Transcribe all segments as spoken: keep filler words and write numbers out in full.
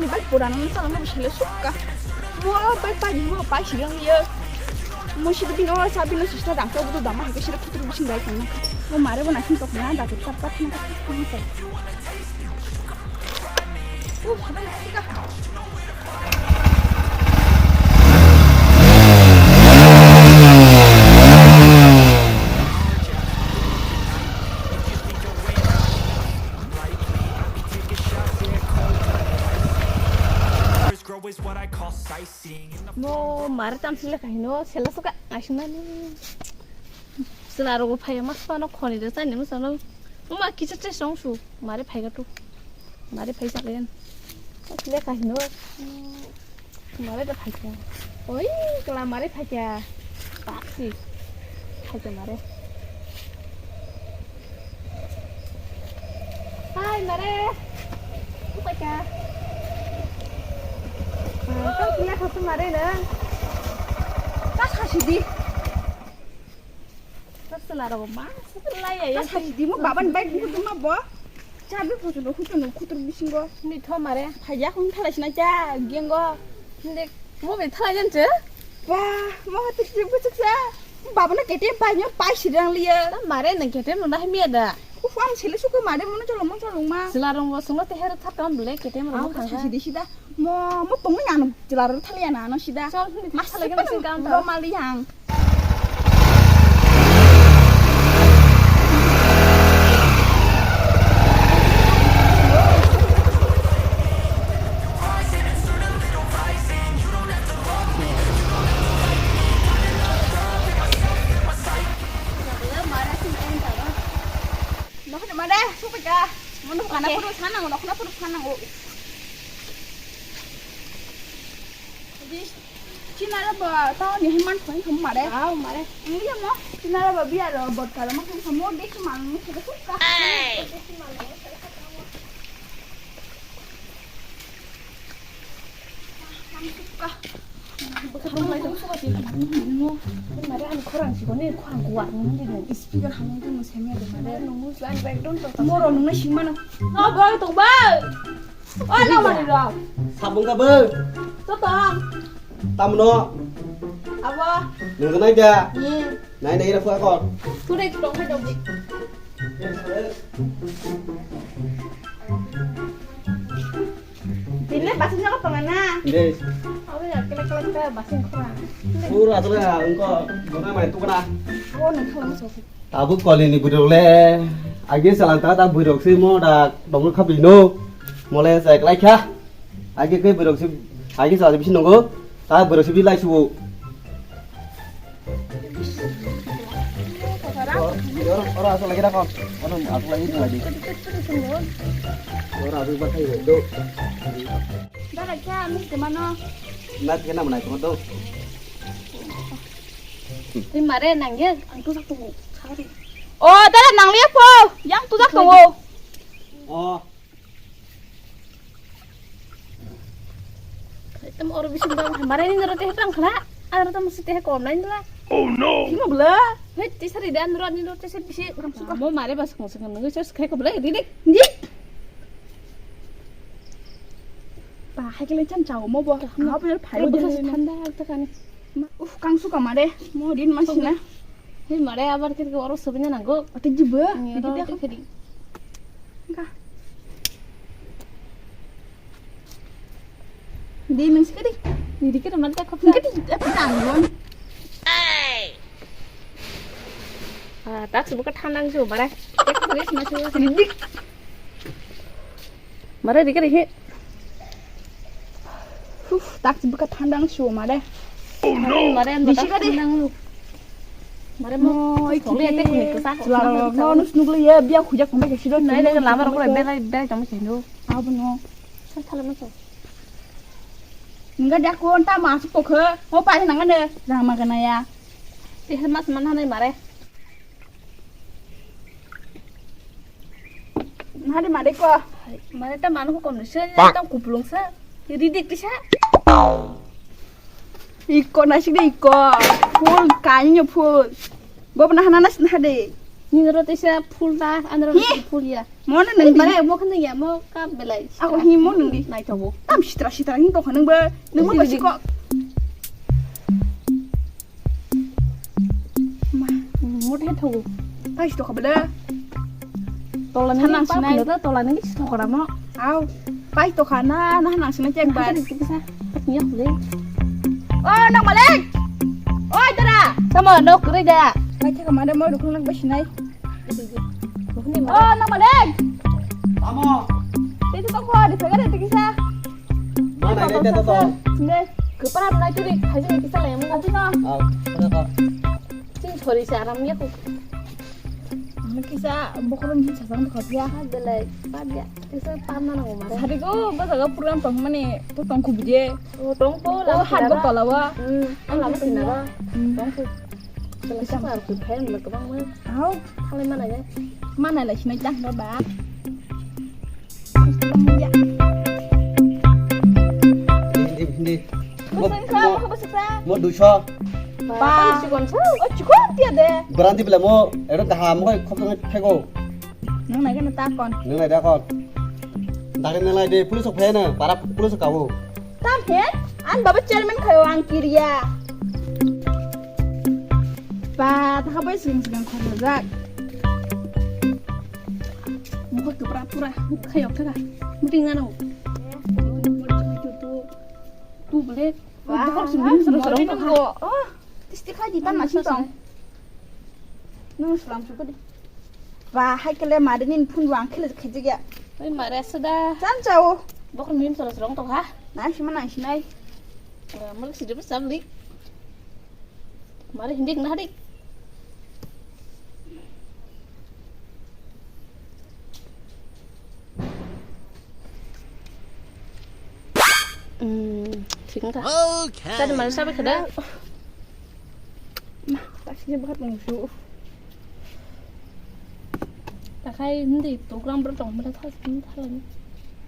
Bai pura no sa mo sele sukka. Mo bai pai mo pai si yang ye. Mo si bino sa bino sista dang to budu dama ke sira putur bising bai kan. Mo mare bo na sin tok na da ta pat na ka. Uh, bai sika. No, mare tam sile kahino, sela suka, asimani. Sela rogo phaya mas pano khoni de sani musano. Uma kicha che song su, mare phai ga tu. Mare phai sa len. Sile kahino. Mare da phai kya. Oi, kala mare phai kya. Taxi. Phai kya mare. Hai, mare. Phai kya. Ah, kau punya satu mare na. Pas kasih di. Saswla rok ma saswla ya ya. Sa di mo baban bai buku duma bo. Cha bi photo no khutu no khutur bisingo. Ni tho mare. Phaiya khun thalai sina cha gengo. Hindi mo be thalai jan che. Ba mo hati chi bu cha. Baba na kete bai nyo pai sirang liya. Mare na kete no na mi da. Uf am sele suku mare mo no cholo mo cholo ma. Sila rong bo sungno te her thap kam bele kete mo. Am ka sa si di sida. Mo mo tong yang jelar thaliya na no sida. Chol, hindi mas thaliya thaliya na sing kan lo to. Mali yang. Nohde mare supika. Mono kana puru sana, nohna puru sana. Di, Chinara ba, tao ni himan koi kamu mare. Tao mare. Iya mo, Chinara ba biar lo bot kalau makan kamu deh cuma ni sudah suka. Kamu suka. Mare ang khorang si kone khorang kuat ni. Speaker hamung tu musemia de mare. Moro nungna singmano. No boy to ba. O, no, mani rok. Sabung ka bw? Totong. Tamno? Abo. Nung nai da? Ye. Nai nai ra khwa ko. Ture tong hai dong. Tine basin jago tong na. Dei. Abo ya kele kele kele basin khwa. Pura tole ha engko bona mai tukna. Abo nung khala mo sok. Tabuk koli ni bwrwi rok le agi salang ta ta bwrwi rok se mo da tongo kha bini no mo le chai klai kha agi khe bwrwi rok se agi sa bisi nongo ta bwrwi rok se bi lai subo. Oro oro asa lagi rakho ono asa lagi nang lagi oro asa ba khai do. Dara kya misti mano. Nat kena mana ko do. Hei mare nangya ang tujak tongo. Sorry. O dara nangliya po. Yang tujak tongo. O. Tam oro bising bang mare ni noro teh tang khana. Aro tam si teh kom nai nila. Oh no. Himo bla. Hei tisari dan ro ni ro teh bisi. Mo mare bas kong sing nang sos khai ko bla di di. Di. Ba hai kele chan chao mo bo. Ngap ner phai. Thanda ta kani. Uf, kang suka mare, mo din masina. Hei mare abar kiri oro sobina nanggo. Ate jibo, ini oro kiri. Ka. Di nang sikiri. Di dikir mare ta khop. Sikiri, apa tanggon? Ah, tak subuka thanang jo mare. Tek kiri masuk. Sidik. Mare dikhe dikhe. Huh, tak buka thandang sio mare. Oh no. Mare ando bisi tak kade. Mare mo, mo iki sole ate kuni kesak. Laro no nus nugli ya biya khujak kami ke siro. Nai nai lama rok berai berai kami ke no. Abo no. Sal sal mo so. Ningga dia ko anta masuk ko khe. Mo pai nang ne. Rama gana ya. Teh mas man hanai mare. Nahadi made ko. Mane ta manu ko kom se ta kupulung se. Ridik tisa. Iko nasik de iko. Full kanya full. Bob nahana nas nahade. Nini ro tisa phul ta, ani ro tisa phul ya. Mo no nang di. Bare mo khani ya, mo ka belai. Ako hi mo nang di. Nai thogo. Tam sitra sitra hin to khanang ba. Nang mo ba siko. Ma, mo the thogo. Pai to ka bela. Tola ni pa pun to tola ni si thokora mo. Au. Pai to khana na nang sina chek ba. Ni ya le. Oh, nang malik. Oi tara. Tamo nok re da. Pai ta ka ma da mo dukun lang ba sinai. Oh, nang malik. Tamo. Tei tu kok di pegar di kisa. Mana ini teh tuh? Ne, kepala mana tu di? Haji kisa lah yang mana tu no? Ah, mana kok? Sing sorry sa aram ya ku. Mana kisa bokoron di sasang kau dia. Ada lah, pada. Kisa pam mana ngomar? Hari ko, bas agak program tong mana? Tu tongku bide. Oh, tongku. Oh, lah, hat botol awa. Hmm, alam sih nara. Hmm. Tongku. Kisa harus tu phen mereka bang mana? Au. Kalau mana ya? Mana lah sini cah baba. Hindi, hindi. Mo, mo, mo duiso. Ba. Chikon sa. O chikon tiya de. Berhenti bela mo, ero dah mo khop tong phego. Nang nai kana ta kon. Nang nai da kon. Dagin nang nai de, police ok phena, para police ok kawo. Tam he? An baba chairman khayo ang kiriya. Ba, ta khabai sing sing khorjak. Mukha kwpra pura, mukha yok thaka. Muting nano. Tu bole. Wah, bokhor simi soro soro mori nangko. Oh, tisti khai di tan na sing tong. Nung salam suku di. Wah, hai kele mari nin phun wang kele khaji ya. Oi mare suda. Chan chao. Bokhor nin soro soro tong ha. Nang sima nang sinai. Muluk sidi bus sabli. Mari hindi kena hadik. Hmm, sing ta. Okay. Tadi mana sabi kada? Nah, tak sih banget musuh. Takhai hindi program bertong mana thas ini thalani.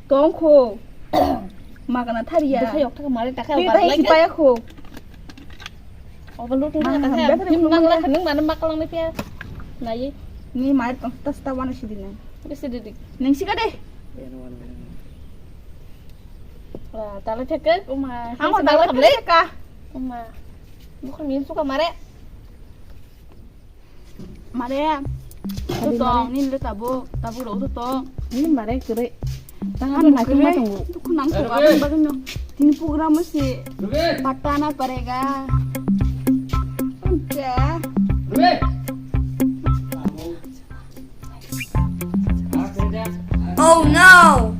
Tongkho. Makana thariya. Takhai yok thaka mari takhai. Ni takhai sipaya kho. Overload ni takhai. Ni mangla khaning mana makalang ni pia. Nai. Ni mari tong tas ta wana sidina. Bisi didik. Ning sika deh. Wah, tala theke uma. Hango tala theke ka. Uma. Bukan min suka mare. Mare. Tutong, nin le tabuk, tabuk rok tutong. Nin mare kere. Tang anu kere. Dukhu nang ko abang bagno. Tin program si. Patana parega. Uncha. Oh no.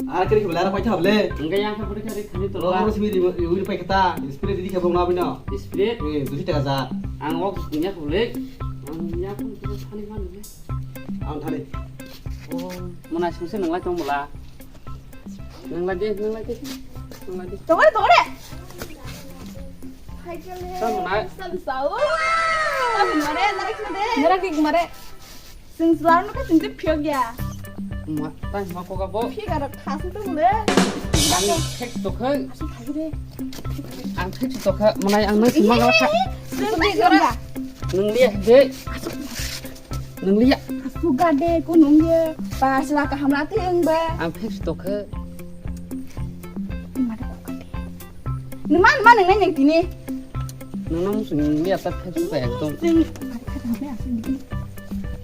Ar kiri kibla ra paitha bole. Engke yang ke puri kari khani to. Ro ro simi ri ri pai kata. Spirit di khabong na bino. Spirit? Eh, dusi taka ja. Ang wak dunia kule. Ang dunia pun kita thani man. Ang thani. Oh, mona suse nang lai tong bula. Nang lai de, nang lai de. Nang lai de. Tong de, tong de. Hai kale. Tong na. Sam sao. Mare, mare kade. Mare ki mare. Sing selalu ka sing phiyok ya. Ma, tai ma ko ka bo. Phiyok ka khas tu mule. Ang fix to kha. Asu thai de. Ang fix to kha, manai ang nang sima ga kha. Sing phiyok ya. Nang liya de. Asu. Nang liya. Asu ga de ko nung ye. Pas la ka hamla te ang ba. Ang fix to kha. Mare ko ka de. Nung man, man, nung nai nung tini. Nung nang musu nung liya ta phek suka ekdom. Sing.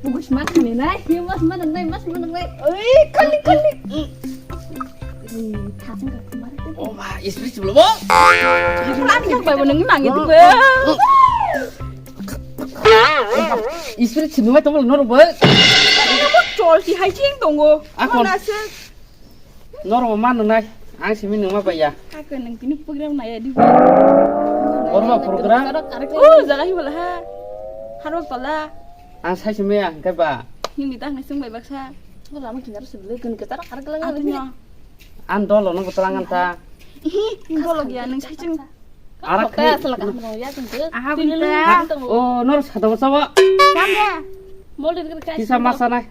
Bugus man nung nai, mas man nung nai, mas man nung nai. Oi, kali, kali. Eh, thasing ka kemar tu. Oh ma, istri sebelum bo. Lagi yang bawa nung nang itu be. Istri sebelum itu belum nor bo. Chol si hai ching tongo. Aku. Mana se? Norok ma nwngnai, ang simi nungma bai ya. Hakhe nung tini program naya di. Borma program? Oh, jaga hi bala ha. Harok tola. Ang sai simi ya, hingke ba. Himni ta hingke sung bai baksa. Ko lama kinaro se bele gun ketar ar kelang. Aduh, no. An dolo no ketelangan ta. Hi, dolo ya nung sai sung. Arak khe asal ka hamrong ya tungke. Aha, tini binte. Lung tong. Oh, nor sada basa wa. Kam ya. Mol dir kai. Kisa masa nai.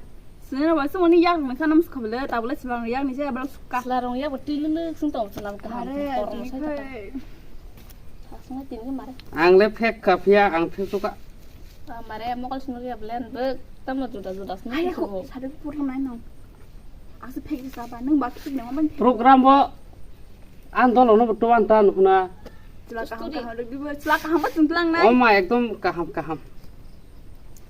Sini ba sini yak nang sana mus khabele tabule silang yak ni se abal suka. Silarong ya bati lele sung tong silang ka. Are, tini kai. Sungwi tini mare. Ang le phek ka phiya, ang phek suka. Ah, mare mokol sungwi ya blen bek tamo juda juda sungwi. Ai, ko. Sadu program nai nong. Ang se phek saba, nung ba phek nang ban. Program bo an dolo no to an tan huna. Chula kaham kaham rok dibo, chula kaham ba chung tlang nai. Oh ma, ekdom kaham kaham.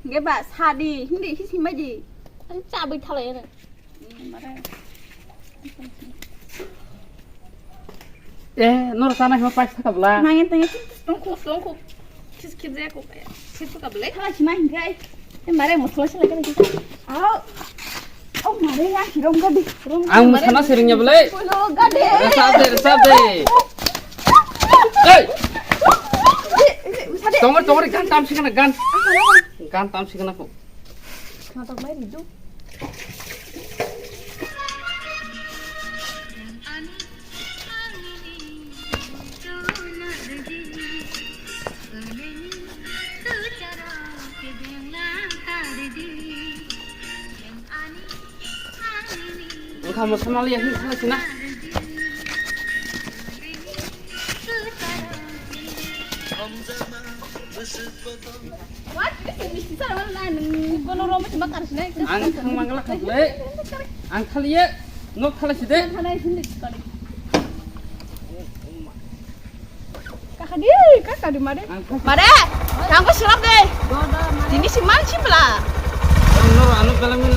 Ge ba sadi, hindi hisi mai di. Ang cha bai thalai na. Eh, nor sana hima paisa kabla. Nangin tengin tongkho tongkho. Kis kis ya ko. Kis kabla. Khala sima hingkai. Eh, mare mosla sila kena kita. Au. Oh, mare ya hirom gadi. Ang musana siringnya belai. Kono gadi. Resap de, resap de. Hey. Tongor tongor gan tam sikana gan. Gan tam sikana ko. Khatok mai ridu. Wngkha mosa mali ya hin khala sina. Ang thang mangla khatle. Ang khaliye nok khala side. Kakadi, kakadi mare. Ang thang. Mare, tangko silap de. Tini si man si bela. Ang noro ano belang min